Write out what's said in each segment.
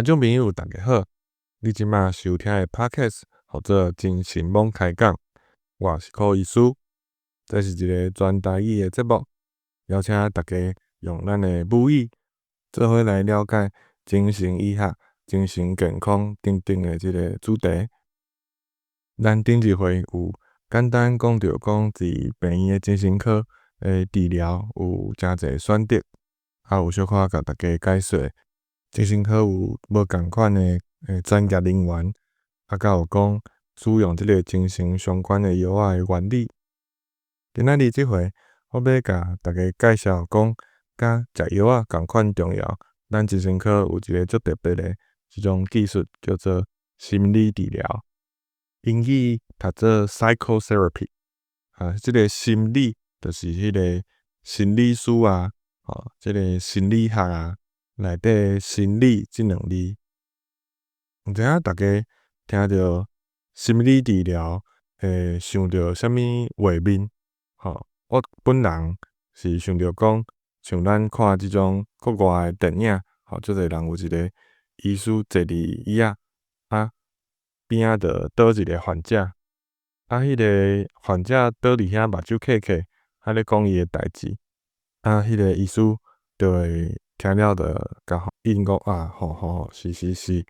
聽眾朋友，大家好！你這馬收聽的 Podcast 號做精神罔開講，我是柯醫師。這是一个全台語的節目，邀請大家用咱的母語做伙來了解精神醫學、精神健康等等的這个主題。咱頂一回有簡單講著講，佇病院的精神科的治療有誠濟選擇，啊有小可共大家解說。精神科有無仝款的專業人員，啊，閣有講使用這个精神相關的藥仔的原理。今仔日這回，我欲共大家介紹講，佮食藥仔仝款重要。咱精神科有一个足特別的這種技術，叫做心理治療，英語讀做 psychotherapy。啊，這个心理就是彼个心理師啊，吼，這个心理學啊。內底心理這兩字，毋知影大家聽著心理治療會想著啥物畫面？吼，我本人是想著講，像咱看這種國外的電影，吼，足濟人有一个醫師坐佇椅仔，啊，邊仔就倒一个患者，啊，彼个患者倒佇遐目睭瞌瞌，啊咧講伊的代誌，啊，彼个醫師就會聽了就共應講啊，吼吼吼，是是是，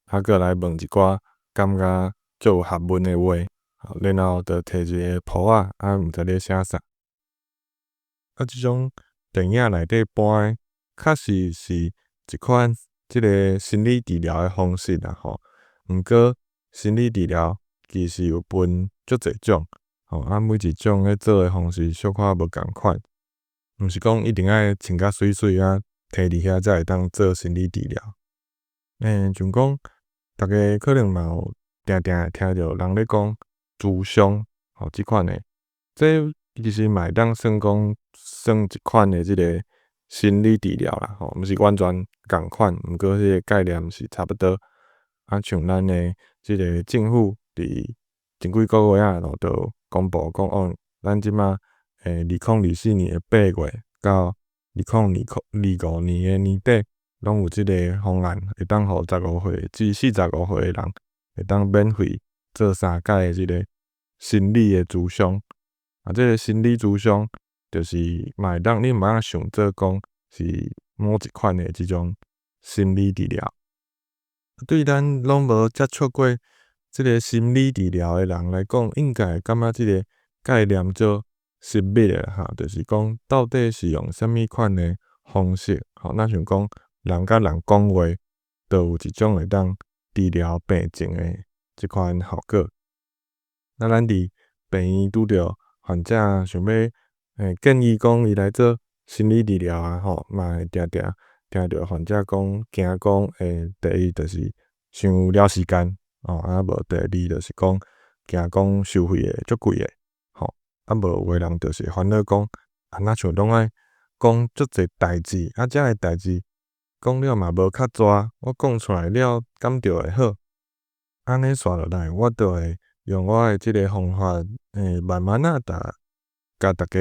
啊，閣來問一寡感覺足有學問的話，然後就提一个簿仔，啊，毋知咧寫啥。啊，這種電影內底搬的，確實是一款這个心理治療的方式啦，吼。毋過心理治療其實有分足濟種，吼，啊，每一種咧做的方式小可無仝款，毋是講一定愛穿甲媠媠啊，佇佇遐才會當做心理治療。像講，逐家可能嘛有定定會聽著人咧講諮商，吼，這款的，這其實嘛會當算講算一款的這个心理治療啦，吼，毋是完全仝款，毋過彼个概念是差不多。啊，像咱的這个政府佇前幾个月仔就公布講，哦，咱這馬2024年的8月到2025年的年底，攏有這个方案，會當予15歲至45歲的人，會當免費做三擺的這个心理的諮商。啊，這个心理諮商，就是嘛會當，你嘛會當想做講是某一款的這種心理治療。對咱攏無接觸過這个心理治療的人來講，應該會感覺這个概念足神秘的哈，就是講到底是用啥物款的方式，吼，若像講人佮人講話，就有一種會當治療病情的這款效果。那咱佇病院拄著患者想欲建議講伊來做心理治療啊，吼，嘛會定定聽著患者講，驚講，第一就是傷了時間，吼，啊無第二就是講驚講收費會足貴的，吼，啊無有的人就是煩惱講，啊若像攏愛講足濟代誌，啊這个代誌講了嘛無較濟，我講出來了敢著會好？按呢紲落來，我就會用我的這个方法，慢慢仔共大家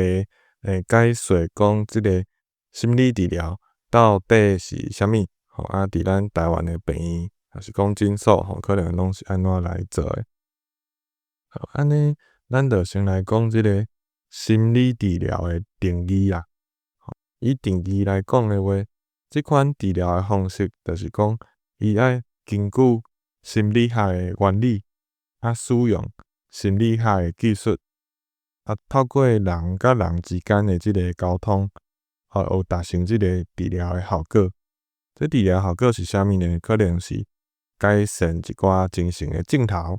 解說講這个心理治療到底是啥物，吼，啊，佇咱台灣的病院，抑是講診所，吼，可能攏是按怎來做的。好，按呢，咱就先來講這个心理治療的定義啦。以定義來講的話，這款治療的方式，就是講伊愛根據心理學的原理，啊，使用心理學的技術，啊，透過人佮人之間的這个溝通，有達成這個治療的效果。這治療效果是啥物呢？可能是改善一寡精神的症頭，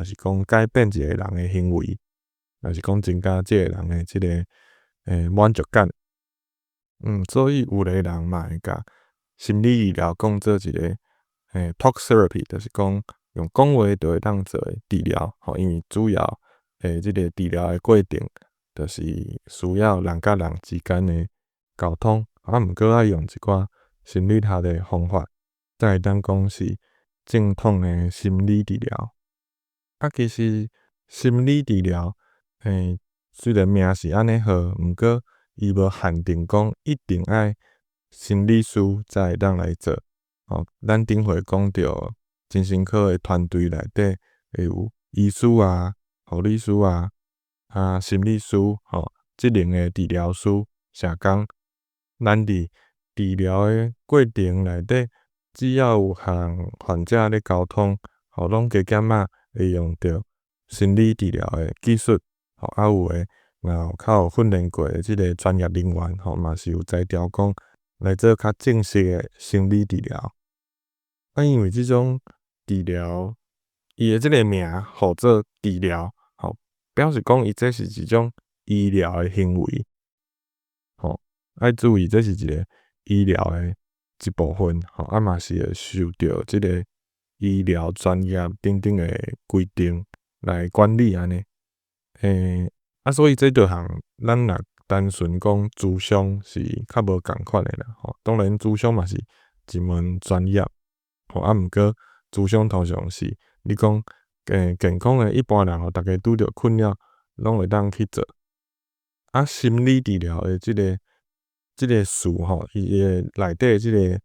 抑是講改變一個人的行為，抑是講增加這个人的這个滿足感。所以有的人嘛會共心理治療講做一个talk therapy，就是講用講話就會當做的治療，吼，因為主要的這个治療的過程，就是需要人佮人之間的溝通，啊，毋過愛用一寡心理學的方法，才會當講是正統的心理治療。啊，其實心理治療，雖然名是按呢號，毋過伊無限定講一定愛心理師才會當來做。吼，咱頂回講著精神科的團隊內底會有醫師啊、護理師啊、心理師、吼，職能的治療師、社工。咱佇治療的過程內底，只要有和患者咧溝通，吼，攏加減仔會用著心理治療的技術，吼，有的若有較有訓練過的這个專業人員，吼，嘛是有才調講來做較正式的心理治療。因為這種治療，伊的這个名號做治療，吼，表示講伊這是一種醫療的行為，吼，愛注意這是一个醫療的一部分，吼，嘛是會受著這个醫療專業等等的規定來管理按呢。所以這就和咱若單純講諮商是較無仝款的啦，吼。當然諮商嘛是一門專業，吼，毋過諮商通常是你講健康的一般人吼，逐家拄著困擾，攏會當去做。心理治療的這个詞吼，伊的內底這个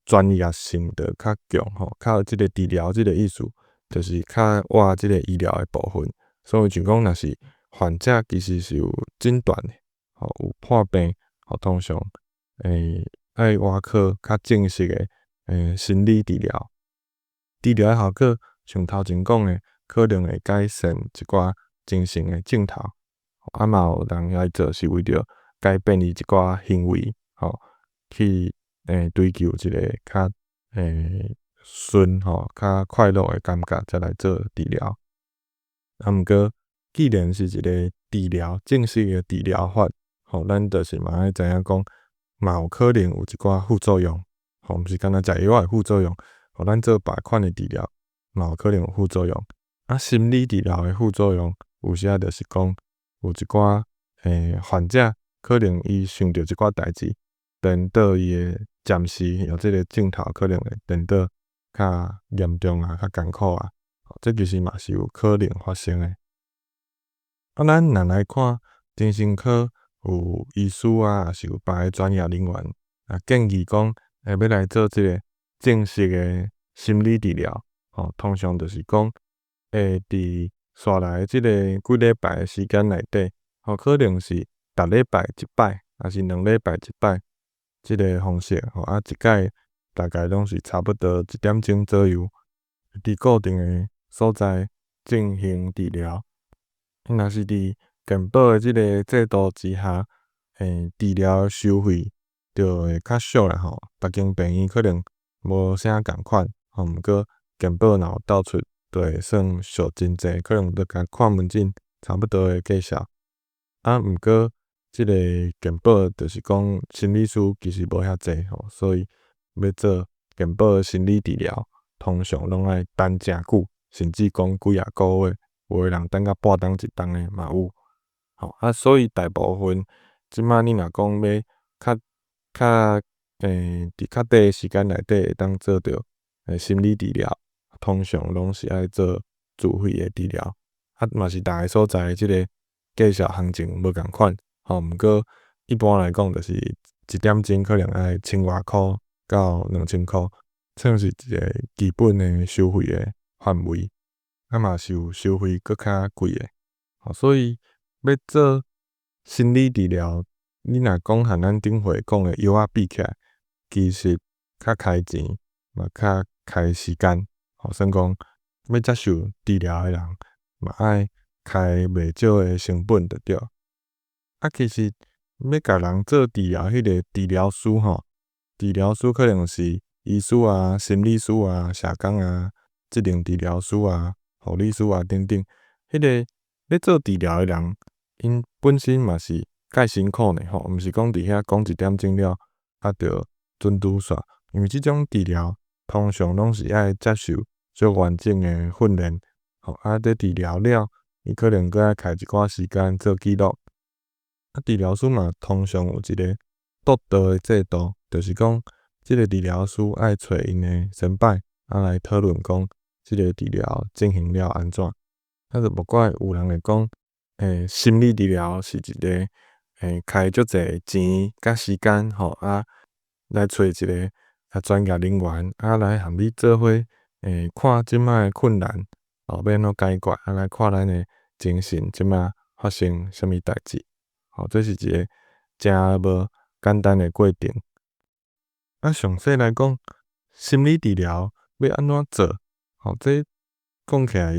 專業性就較強吼，較這个治療這个意思，就是較倚這个醫療的部分。所以像講，若是患者其實是有診斷的，吼，有破病，吼，通常愛倚靠較正式的心理治療。治療的效果，像頭前講的，可能會改善一寡精神的症頭。嘛有人來做是為著改變伊一寡行為，吼，去追求一个較順吼、較快樂的感覺，才來做治療。毋過，既然是一个治療，正式的治療法，吼，咱就是嘛愛知影講，嘛有可能有一寡副作用，吼，毋是干焦食藥仔的副作用，吼，咱做別款的治療，嘛有可能有副作用。心理治療的副作用，有時仔就是講，有一寡患者可能伊想著一寡代誌，顛倒伊的暫時有這个症頭可能會顛倒較嚴重啊，較艱苦啊，這其實嘛是有可能發生的。咱若來看精神科有醫師啊，抑是有別个專業人員，建議講欲來做這个正式的心理治療，吼，通常就是講會佇紲來這个幾禮拜的時間內底，吼，可能是逐禮拜一擺，抑是2禮拜一擺，這个方式，吼，一擺大概攏是差不多一點鐘左右，佇固定的所在進行治療。若是佇健保的這个制度之下，治療收費就會較俗啦吼。逐間病院可能無啥仝款，吼，毋過健保若有鬥出，就會算俗真濟，可能就共看門診差不多的價數。毋過這个健保就是講心理師其實無遐濟吼，所以欲做健保的心理治療，通常攏愛等誠久，甚至講幾仔個月，有的人等甲半冬一冬的嘛有。吼，所以大部分這擺你若講欲較較佇較短的時間內底會當做著心理治療，通常攏是愛做自費的治療。嘛是逐个所在的這个價數行情無仝款，吼，毋過一般來講就是一點鐘可能愛千外箍到2000箍，算是一个基本的收費的範圍。嘛是有收費閣較貴的，吼，所以欲做心理治療，你若講和咱頂回講的藥仔比起來，其實較開錢，嘛較開時間，吼，算講欲接受治療的人，嘛愛開袂少的成本就對。其實欲共人做治療，彼个治療師吼，治療師可能是醫師啊、心理師啊、社工啊、職能治療師啊、護理師啊等等，彼个咧做治療的人，𪜶本身嘛是蓋辛苦呢吼，毋是講佇遐講一點鐘了，就準拄煞。因為這種治療通常攏是愛接受足完整的訓練，吼，佇治療了，伊可能閣愛開一寡時間做記錄。治療師嘛通常有一个督導的制度，就是講這个治療師愛揣𪜶的先輩，來討論講這个治療進行了按怎。就無怪有人會講，心理治療是一个開足濟錢佮時間吼，來揣一个專業人員啊來和你做伙看這擺的困難，欲按怎解決，啊來看咱的精神這擺發生啥物代誌，吼，這是一个誠無簡單的過程。啊，詳細來講，心理治療欲按怎做？吼，這講起來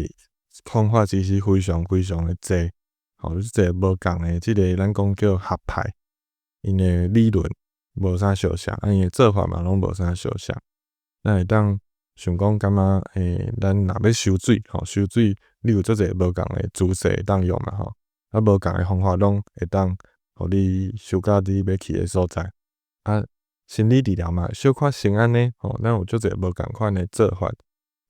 方法其實非常非常的濟，吼，這無仝的這个咱講叫學派，𪜶的理論無啥相像，啊𪜶的做法嘛攏無啥相像。咱會當想講感覺，咱若欲收水，吼，收水你有足濟無仝的姿勢會當用嘛，吼，啊無仝的方法攏會當予你收到你欲去的所在。啊，心理治療嘛小可像按呢，吼，咱有足濟無仝款的做法，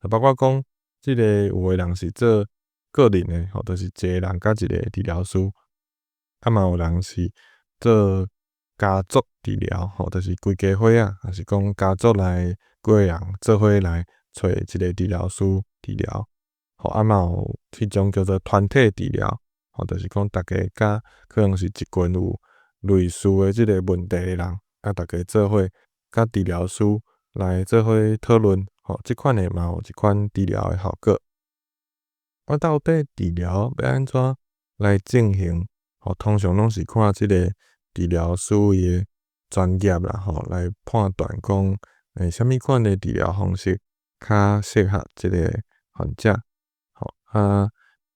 包括講這个有的人是做個人的，吼，就是一个人佮一个治療師，啊嘛有人是做家族治療，吼，就是規家伙仔，抑是講家族內幾个人做伙來揣一个治療師治療，吼，啊嘛有彼種叫做團體治療，吼，就是講逐家佮可能是一群有類似的這个問題的人，啊，逐家做伙佮治療師來做伙討論，吼，這款的嘛有一款治療的效果。啊，到底治療欲按怎來進行？吼，通常攏是看這个治療師伊的專業啦，吼，來判斷講，啥物款的治療方式較適合這个患者，吼，啊，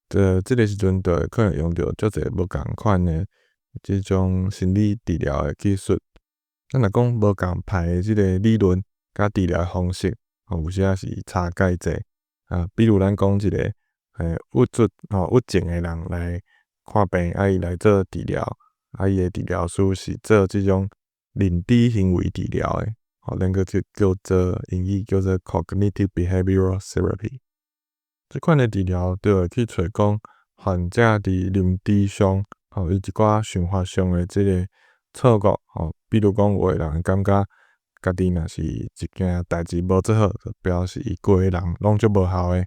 這個時陣就會可能用著足濟無仝款的這種心理治療的技術。咱若講無仝派的這个理論佮治療方式，吼，有時仔是差蓋濟。啊，比如咱講一个，鬱卒吼鬱症的人來看病，啊伊來做治療，啊伊的治療師是做這種認知行為治療的，吼，咱閣叫做英語叫做 Cognitive Behavioral Therapy。這款的治療就會去揣講患者佇認知上，吼，伊一寡想法上的這个錯誤，吼，比如講有的人感覺家己若是一件代誌無做好，就表示伊規個人攏足無效的，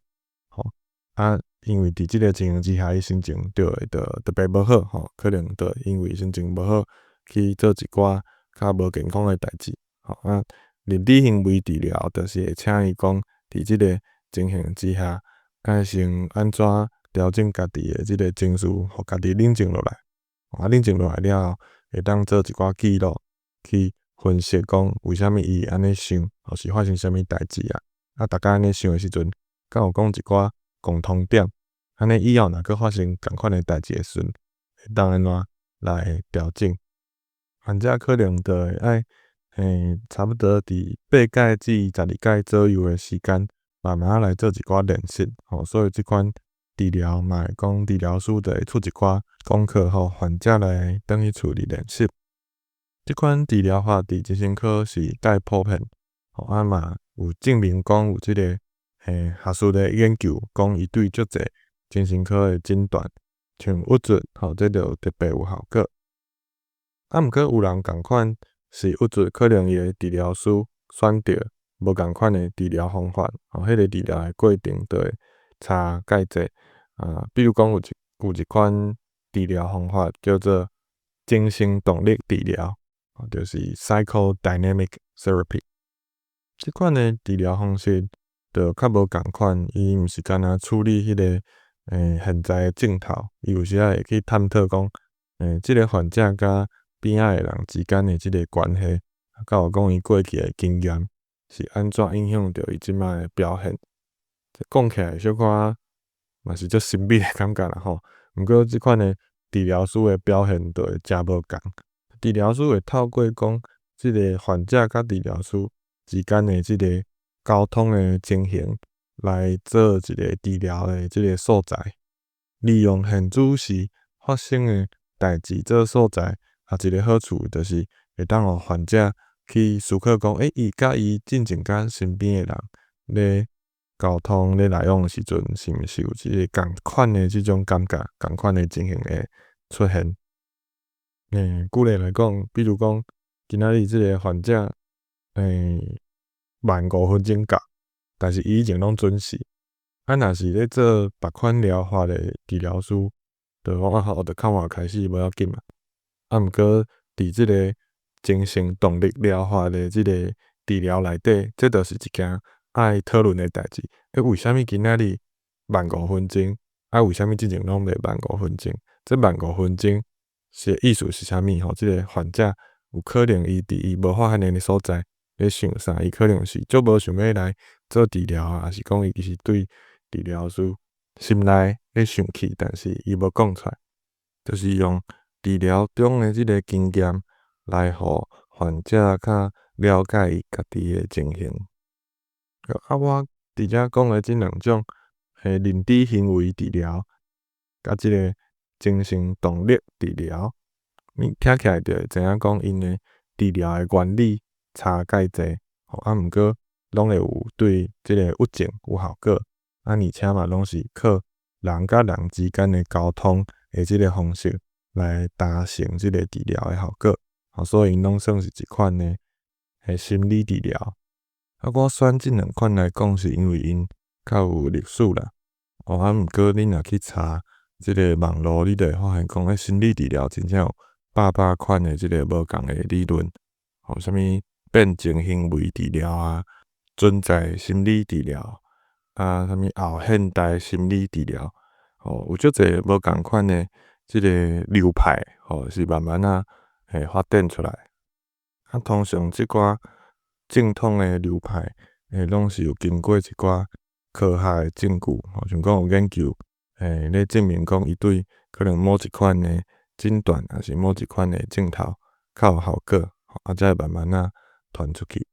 吼，啊，因為佇這个情形之下，伊心情就會特別無好，吼，可能就因為心情無好去做一寡較無健康的代誌，吼，啊，認知行為治療就是會請伊講，佇這个情形之下，愛先按怎調整家己的這个情緒，予家己冷靜落來，啊，冷靜落來了後，會當做一寡記錄，去分析講為啥物伊會按呢想，抑是發生啥物代誌啊？啊，逐家按呢想的時陣，敢有講一寡共通點？按呢以後若閣發生仝款的代誌的時陣，會當按怎來調整？患者可能就會愛，差不多佇8擺至12擺左右的時間，慢慢仔來做一寡練習，吼，所以這款治療嘛會講治療師就會出一寡功課，予患者來轉去厝裡練習。這款治療法佇精神科是蓋普遍，吼，啊嘛有證明講有這個學術的研究，講伊對足濟精神科的診斷，像鬱卒，吼，這就特別有效果。啊，毋過有人仝款是鬱卒，可能伊的治療師選著無仝款的治療方法，吼，彼個治療的過程就會差蓋濟。啊，比如講有一款治療方法叫做精神動力治療，就是 psychodynamic therapy。這款的治療方式就較無仝款，伊毋是干焦處理彼個現在的症頭，伊有時仔會去探討講，這个患者佮邊仔的人之間的這個關係，佮有講伊過去的經驗是按怎影響著伊這擺的表現。講起來小可嘛是足神秘的感覺啦吼。毋過這款的治療師的表現就會誠無仝。治療師會透過講這个患者佮治療師之間的這個溝通的情形，來做一個治療的這個素材，利用現主時發生的代誌做素材，啊，一個好處就是會當予患者去思考講，伊佮伊進前佮身邊的人咧溝通咧來往的時陣，是毋是有這个仝款的這種感覺，仝款的情形會出現。舉例來講，比如講，今仔日這个患者，慢5分鐘到，但是伊以前攏準時。啊，若是咧做別款療法的治療師，就講啊好，就較晚開始無要緊嘛。啊，毋過佇這个精神動力療法的這个治療內底，這就是一件愛討論的代誌。欸，為啥物今仔日慢五分鐘？啊，為啥物之前攏袂慢五分鐘？這慢五分鐘是意思是啥物？吼，這个患者有可能伊佇伊無發現的所在咧想啥？伊可能是足無想欲來做治療啊，抑是講伊其實對治療師心內咧生氣，但是伊無講出來，就是用治療中的這个經驗來予患者較了解伊家己的情形。啊，我佇遮講的這兩種，認知行為治療，佮這个精神動力治療，你聽起來就會知影講𪜶的治療的原理差蓋濟，吼，啊，毋過攏會有對這个鬱症有效果，啊，而且嘛攏是靠人佮人之間的溝通的這个方式來達成這个治療的效果，吼，所以𪜶攏算是一款的心理治療。啊，我選這兩款來講，是因為𪜶較有歷史啦。哦，啊，毋過你若去查這个網路，你就會發現講，欸，心理治療真正有百百款的這个無仝的理論，吼，啥物辯證行為治療啊，存在心理治療，啊，啥物後現代心理治療，吼，有足濟無仝款的這个流派，吼，是慢慢仔會發展出來。啊，通常這寡正統的流派，攏是有經過一寡科學的證據，吼，像講有研究，咧證明講伊對可能某一款的診斷，抑是某一款的症頭較有效果，啊，才會慢慢仔傳出去。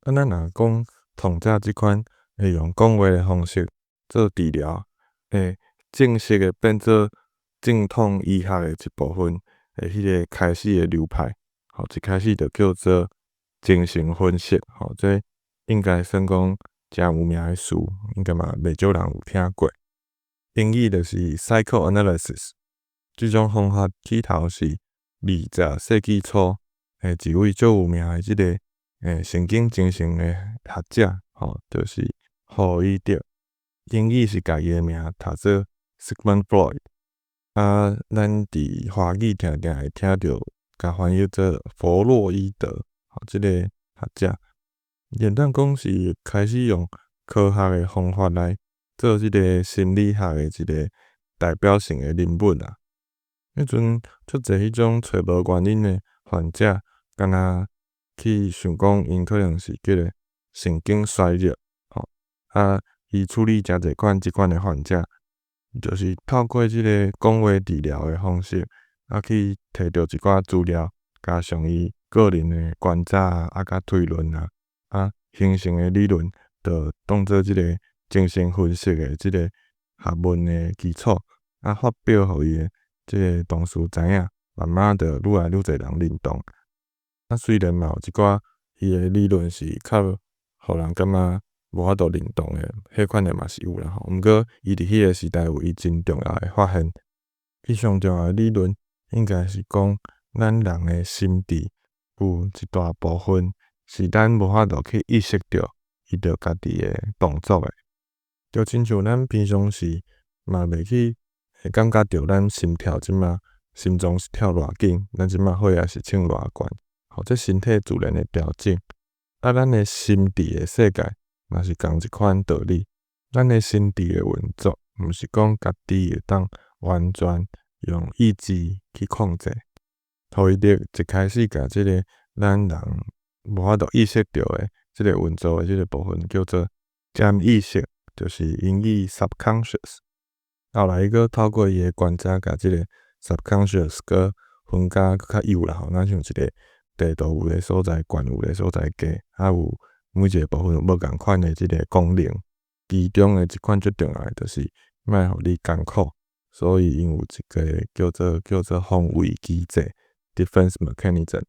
啊，咱若講創早這款會用講話的方式做治療，正式的變做正統醫學的一部分的彼个開始的流派，吼，一開始就叫做精神分析，吼，這應該算講誠有名的詞，應該嘛袂少人有聽過。英語就是 psychoanalysis。這種方法起頭是20世紀初，一位足有名的這个神經精神的學者，吼，就是弗伊德。英語是共伊的名讀做 Sigmund Freud。啊，咱佇華語定定會聽著，共翻譯做弗洛伊德，吼，這个學者，簡單講是開始用科學的方法來做這个心理學的一个代表性的人物啦。彼陣足濟彼種揣無原因的患者，敢若去想講𪜶可能是叫做神經衰弱，吼，啊，伊處理誠濟款這款的患者，就是透過這个講話治療的方式，啊，去提著一寡資料，加上伊個人的觀察啊，啊，佮推論啊，啊，形成的理論，就當做這个精神分析的這個學問的基礎，啊，發表予伊的這个同事知影，慢慢就愈來愈濟人認同。啊，雖然嘛有一寡伊的理論是較予人感覺無法度認同的，彼款的嘛是有啦吼。毋過伊佇彼个時代有伊真重要的發現。伊上重要的理論應該是講，咱人的心智有一大部分是咱無法度去意識著伊著家己的動作的。就親像咱平常時嘛袂去會感覺著咱心跳這馬心臟是跳偌緊，咱這馬血壓是衝偌懸，吼，這身體自然的調整。啊，咱的心智的世界嘛是仝一款道理。咱的心智的運作，毋是講家己會當完全用意志去控制。弗伊德一開始共這个咱人無法度意識著的這个運作的這个部分叫做潛意識，就是英語 subconscious。後來伊閣透過伊的觀察，共這个 subconscious 閣分甲閣較幼啦吼，若像一个地圖有的所在懸，有的所在低，啊有每一个部分有無仝款的這个功能。其中的一款最重要的就是莫予你艱苦，所以𪜶有一个叫做防衛機制（defense mechanism）。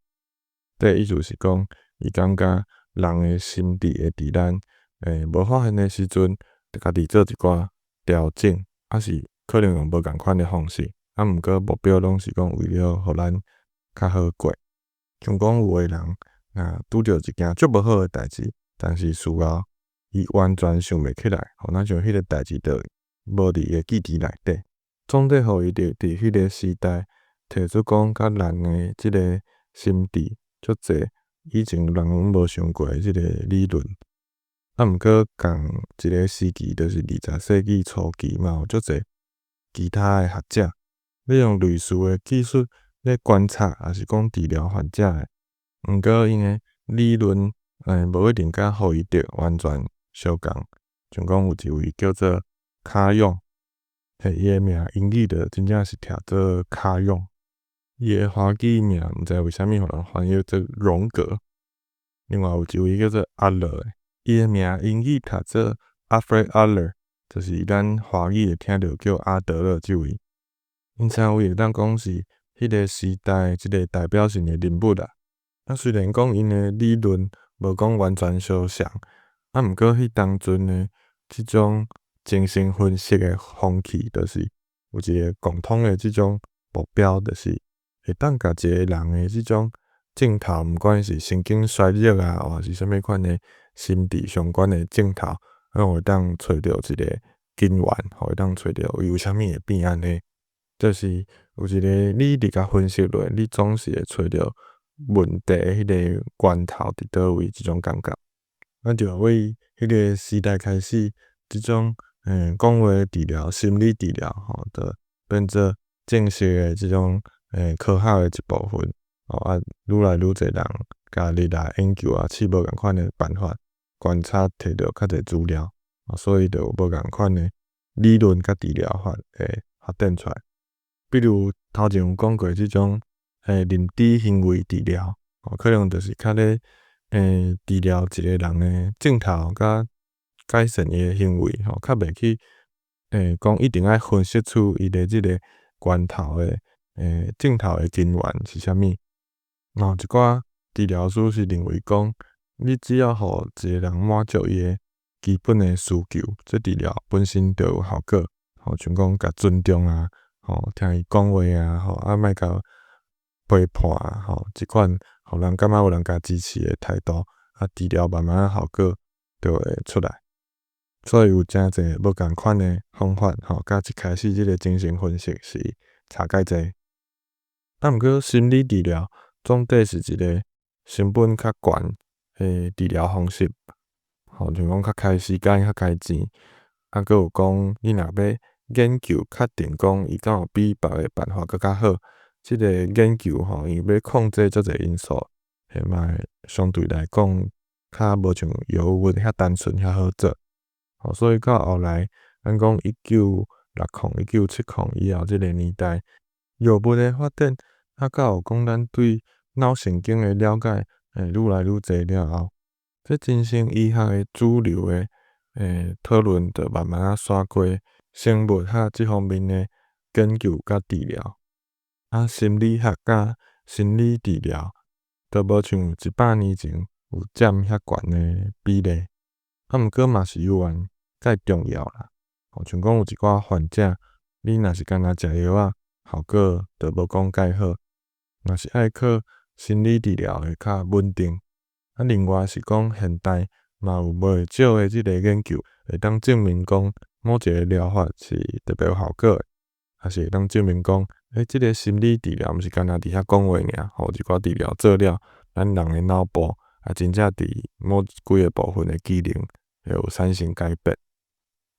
這个意思是講，伊感覺人的心智會佇咱無發現的時陣，就家己做一寡調整，抑是可能用無仝款的方式，啊，毋過目標攏是講為了予咱較好過。像講有的人，若拄著一件足無好的代誌，但是事後伊完全想袂起來，吼，若像彼个代誌就無佇伊的記憶內底。總體予伊佇彼个時代提出講，佮人的這个心智足濟以前人攏無想過的這個理論。啊，毋過仝一个時期，就是20世紀初期嘛，有足濟其他的學者，咧用類似的技術咧觀察，抑是講治療患者的。毋過𪜶的理論，無一定佮弗洛伊德完全相仝。像講有一位叫做卡勇，嘿，伊的名英語就真正是讀做卡勇。伊的華語名毋知為啥物予人翻譯做榮格。另外有一位叫做阿勒的，伊的名英語讀做 Alfred Adler，就是咱華語會聽著叫阿德勒這位。𪜶三位會當講是彼个時代一个代表性的人物啦。啊，雖然講𪜶的理論無講完全相像，啊，毋過彼當陣的這種精神分析的風氣，就是有一个共通的這種目標，就是會當共一个人的這種症頭，毋管是神經衰弱啊，抑是啥物款的心智相關的症頭，攏會當揣著一个根源，會當揣著伊為啥物會變按呢？就是有一个你佇共分析落，你總是會揣著問題的彼個源頭佇佗位，這種感覺。啊，就為彼个時代開始，這種講話治療、心理治療，吼，就變做正式的這種科學的一部分。吼啊，愈來愈濟人共入來研究啊，試無仝款的辦法，觀察提著較濟資料，所以就有無仝款的理論佮治療法會發展出來。比如頭前有講過這種認知行為治療，可能就是較咧治療一个人的症頭佮改善伊的行為，吼，較袂去講一定愛分析出伊的這个源頭的症頭的根源是啥物。嘛有一寡治療師是認為講，你只要予一个人滿足伊的基本的需求，這治療本身就有效果。吼，像講共尊重啊，吼，聽伊講話啊，吼，啊莫共批判啊，吼，這款予人感覺有人共支持的態度，啊，治療慢慢仔效果就會出來。所以有誠濟無仝款的方法，吼，佮一開始這个精神分析是差蓋濟。啊，毋過心理治療總體是一个成本較懸的治療方式，吼，像講較開時間、較開錢，啊，閣有講你若欲研究確定講伊敢有比別个辦法閣較好，這个研究吼，因為欲控制足濟因素，彼嘛會相對來講較無像藥物遐單純遐好做。吼，所以到後來，咱講1960、1970以後這个年代，藥物的發展，啊，閣有講咱對腦神經的了解，愈來愈濟了後，這精神醫學的主流的討論，就慢慢仔徙過生物學這方面的研究佮治療。啊，心理學佮心理治療，都無像100年前有佔遐懸的比例。啊，毋過嘛是猶原蓋重要啦。吼，像講有一寡患者，你若是干焦食藥仔，效果就無講蓋好。若是愛靠心理治療會較穩定。啊，另外是講現代嘛有袂少的這个研究，會當證明講某一个療法是特別有效果的，抑是會當證明講，這个心理治療毋是干焦佇遐講話爾，吼，一寡治療做了，咱人的腦部啊，真正佇某幾个部分的機能會有產生改變。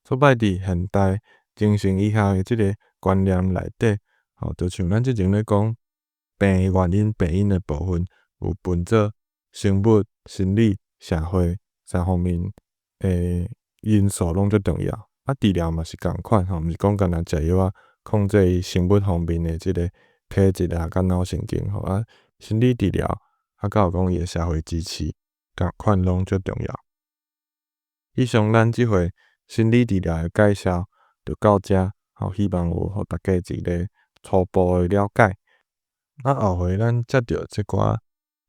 所以佇現代精神醫學的這个觀念內底，吼，就像咱之前咧講病原因、病因的部分，有分做生物、心理、社會三方面的因素攏足重要。啊，治療嘛是仝款，吼，毋是講干焦食藥仔控制伊生物方面的這个體質啊，佮腦神經吼啊，心理治療啊，閣有講伊的社會支持，仝款攏足重要。以上咱這回心理治療的介紹就到遮，吼，希望有予大家一个初步的了解。啊，後回咱接著這寡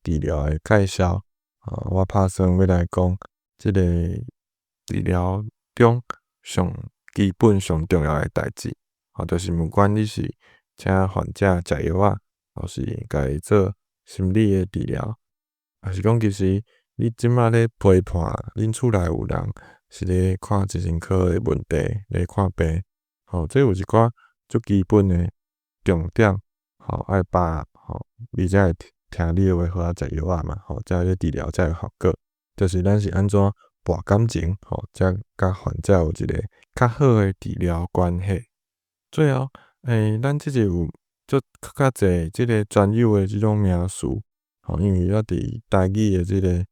治療的介紹，我拍算欲來講這个治療中上基本、上重要的代誌，吼，就是毋管你是請患者食藥仔，抑是共伊做心理的治療，抑是講其實你這馬咧陪伴恁厝內有人是咧看精神科的問題咧看病，吼，這有一寡足基本的重點，吼，愛把握，吼，你才會聽你的話好仔食藥仔嘛，吼，才咧治療才有效果。就是咱是按怎博感情，吼，才佮患者有一個較好的治療關係。最後，咱這集有足較較濟這个專有的這種名詞，吼，因為我佇台語的這个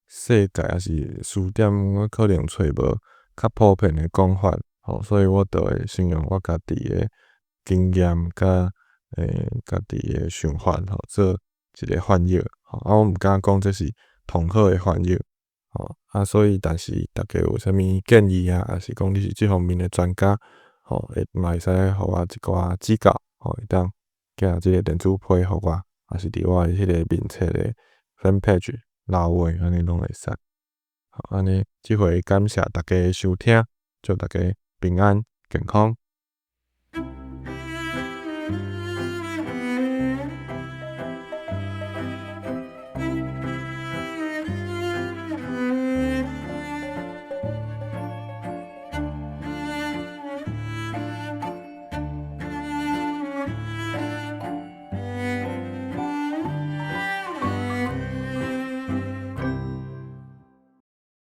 世界抑是詞典，我可能揣無較普遍的講法，吼，所以我就會先用我家己的經驗佮家己的想法，吼，做一个翻譯，吼，啊，我毋敢講這是上好的翻譯，吼，啊，所以但是大家有啥物建議啊，抑是講你是這方面的專家，吼，會嘛會使予我一寡指教，吼，會當寄這个電子批予我，抑是佇我的彼个面冊的 fan page 留話，按呢攏會使。好，按呢這回感謝大家的收聽，祝大家平安健康。